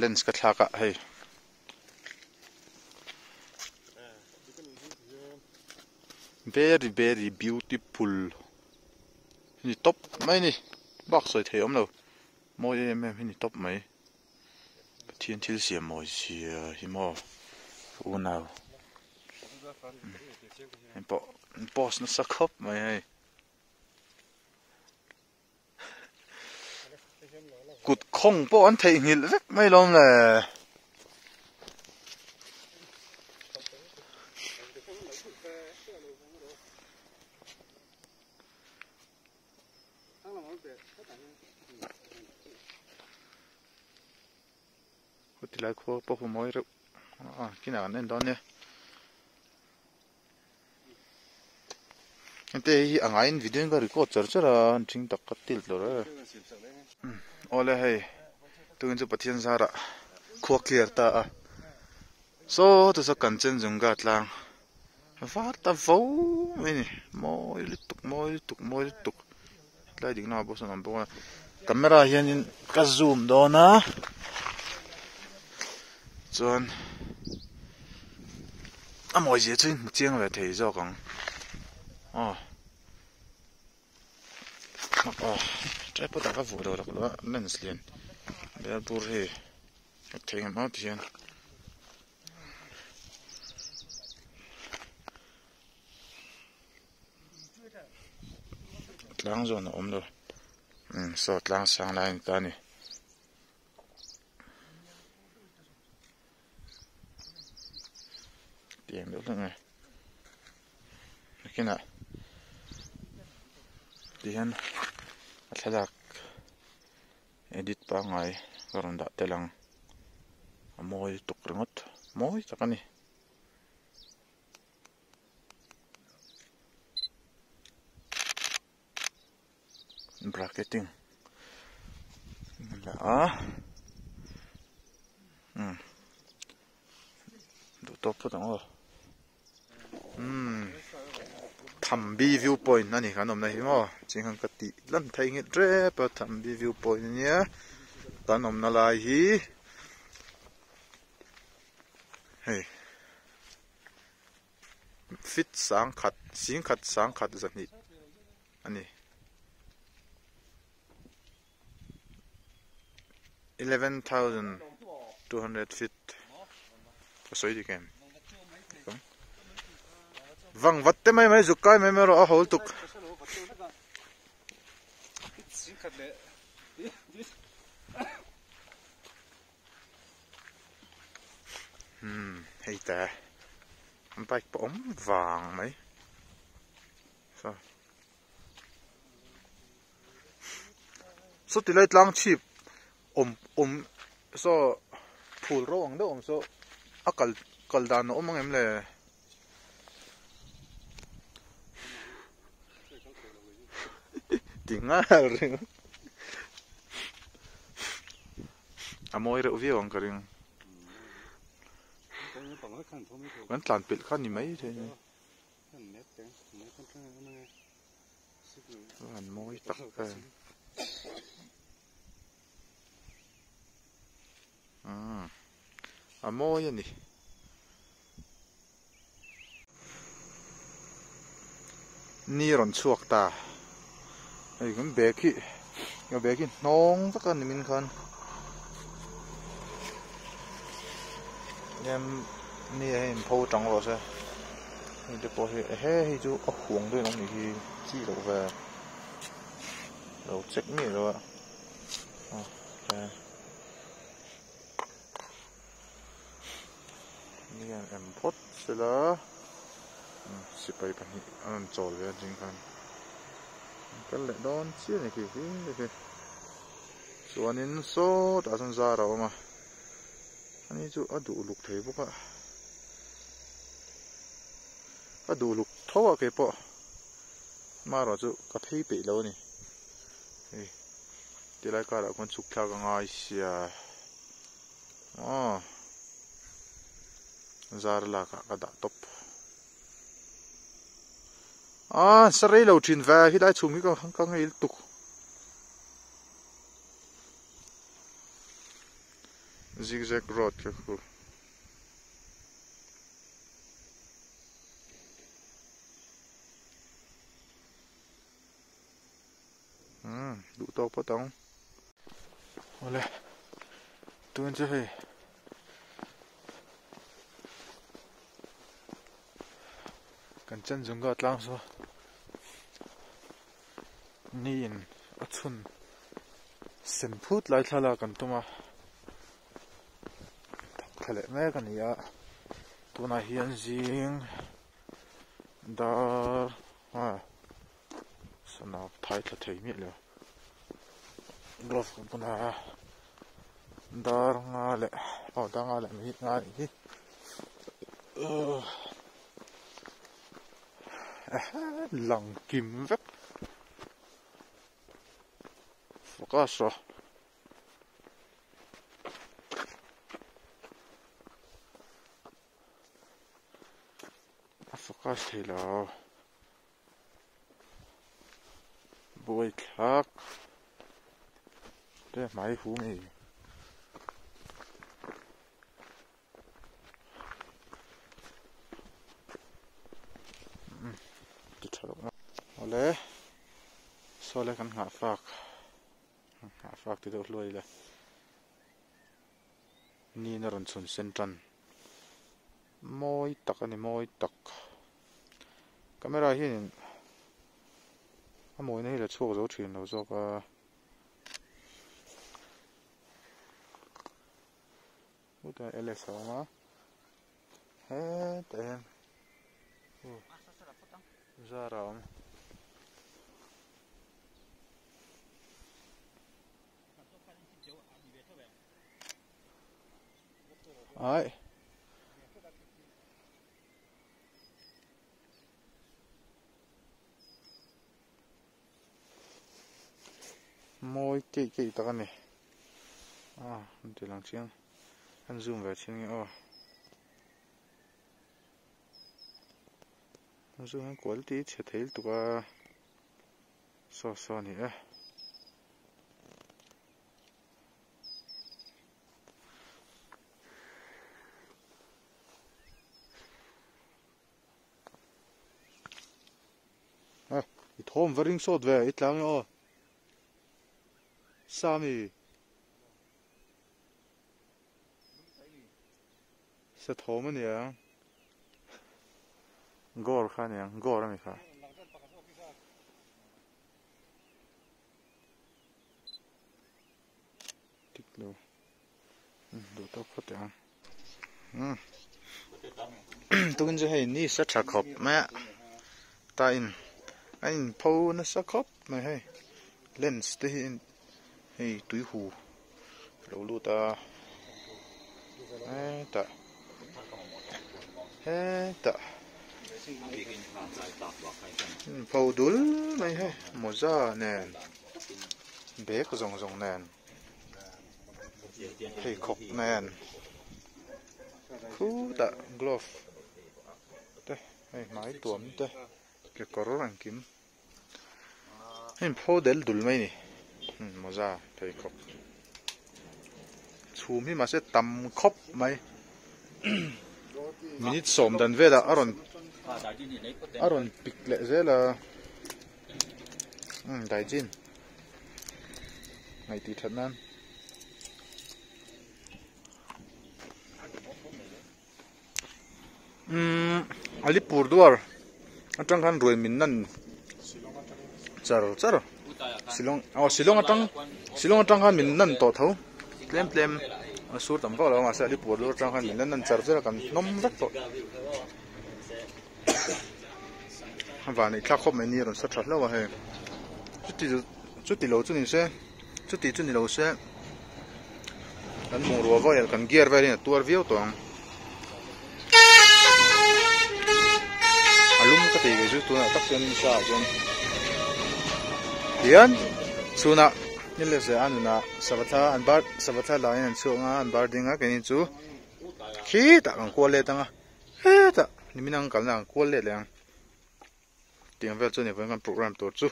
Lens ka thlak a hei. Very very beautiful hi ni tawp mai a ni bak sawi thei a awm lo mawi em em hi ni tawp mai Pathian thil siam mawi zia hi maw ka unau hei pawh post nasa khawp mai hei. Kut khawng pawh an theihnghilh vek mai lawm le. Khawtilai khua pawh a mawi reuh a kinah kan en dawn nia. Hengte hi a ngaiin video in ka record char char a an thing tak ka tilt lo reng awle hei tukin chu Pathian zarah khua clear ta a saw tu saw Kanchenjunga tlang var ta vo mai a ni mawi lutuk mawi lutuk mawi lutuk tlai ding lamah pawh sawn a awm bawk a camera hianin ka zoom dawn a chuan. A mawi zia chu in hmu chiang ve thei zawk ang aw aw tripod ah ka vuah lo lak lo a lens lian bel bur hi a thei ngam ang tihian tlang zawn a awm lo saw tlang sang lai a ni ta a ni. Tiang deuh hlek mai nakinah tihian a thlalak edit pangngai ka rawn dah tel ang a mawi tuk ringawt mawi tak a ni. Bracketing la a umm duh tawk phawt ang aw umm Thambi view point a ni kan awmna hi maw ching ka tih lan thei nghet rep a Thambi view point a nia kan awmna lai hi hei. Fit sangkhat singkhat sangkhat zahnih a ni. 11200 feet ka sawi dik em vang vat te mai mai zuk kai mai mai erawh a hawl tuk. Umm hei te bike pawh awm vang mai saw saw tilai tlang chhip awm awm saw phul ro ang deuh awm saw a kal kal dan a awm ang em le. Ti ngal ring a mawi reuh viau ang ka ring kan tlan pelh kha ni mai thei ni an mawi tak em a mawi a ni. Ni rawn chhuak ta hei kan bag hi ka bag hi hnawng vek a nimin khan em ni a hei in pho tang rawh se hei te pawh hi ehe hei chu a huang dawn awm nih hi chi loh ve lo check miah lo a aw. Ni an em phawt sela sipai pahnih an rawn chawl ve a zing khan an kal leh dawn chiah a ni khi khi chuanin sawtah sawn zar a awm a ani chu a duh luk thei bawk a ka duh luk tho a keipawh marawh chu ka phei peih lo a ni hei tilai karah khuan chhuk thlak a ngai sia. Aw zar lak ah ka dah tawp a sa rei lo thin ve helai chhum hi ka ngei lutuk. Zigzag road kha khu. Umm duh tawk phawt ang. Awle tun chu hei kan Chanzunga tlang saw ni in a chhun sem phut lai thlalak kan tum a thawk thla leh mek a ni a tunah hian zing dar ah sana thai thla thei miah lo glove kan bun a dar nga leh aw dar nga leh minute nga anih hi lang kim vek focus rawh. A focus thei lo. Buai thlak te hmai hu ngei. Ti tha lo awle sawle kan nghah fak nghah fak ti deuh hluai ila ni in a rawn chhun sen tan mawi tak a ni mawi tak. Camera hianin a mawina hi la chhuak zo thin lo zawk a. Hutah LS a awm a hetah hian zar a awm. Ai. Mawi keih keih tak a ni a an ti lang chiang an zoom ve chin nge aw an zoom hian quality chhe thei lutuk a saw saw a ni e. A i thawm va ring sawt ve i tlang e aw Sami sa thawm a niang Gawr kha a niang Gawr a ni kha. Tik lo duh tawk phawt teh ang tukin chu hei ni sa tha khawp mai a ta in a in pho nasa khawp mai hei lens te hi hei tui hu lo lut a hetah hetah in pho dul mai hei mawza nen. Bag zawng zawng nen pheikhawk nen khutah glove te hei hmai tuam te kekawr engkim hei pho del dul mai a ni mawza pheikhawk chhum hi mahse tam khawp mai minute sawm dan velah a rawn a rawn pik leh zel a. Umm daijin ngaih tih that nan umm Alipur duar atang khan ruai min nan char char Shillong aw Shillong atang Shillong atang khan min nan tawh tho tlem tlem a sur tam vak lo a mahse Alipur duar atang khan min la nan char char a kan hnawm vek tawh. A van neih thlak khawp mai ni a rawn sa tha hlauh a hei chuti chuti lo chu ni se chuti chu ni lo se kan bungrua vel kan gear vel hian a tuar viau tawh ang a lum ka tih ve chu tunah tak chuan nisa ah chuan tihian chhunah ni leh zeh a nunah sava thla an bar sava thla laiin an chhuak ang a an bar ding a keini chu khitah kan kual let ang a. Hetah nimin ang kalna ang kual let leh ang tiang vel chu ni vawiin kan program tur chu.